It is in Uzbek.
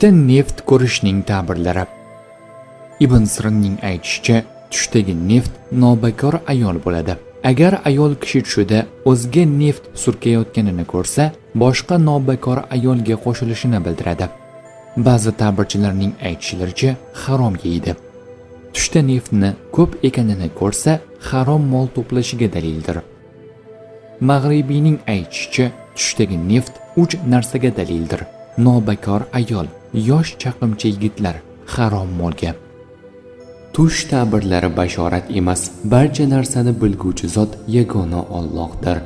Tushda neft ko'rishning ta'birlari. Ibn Sirinning aytishicha, tushdagi neft nobakor ayol bo'ladi. Agar ayol kishi tushida o'ziga neft surkayotganini ko'rsa, boshqa nobakor ayolga qo'shilishini bildiradi. Ba'zi ta'birchilarning aytishlaricha, harom yeydi. Tushda neftni ko'p ekanini ko'rsa, harom mol to'plashiga dalildir. Mag'ribiyning aytishicha, tushdagi neft 3 narsaga dalildir: nobakor ayol, yosh chaqimchi yigitlar, harom molga. Tush ta'birlari bashorat emas, barcha narsani bilguvchi zot yagona Allohdir.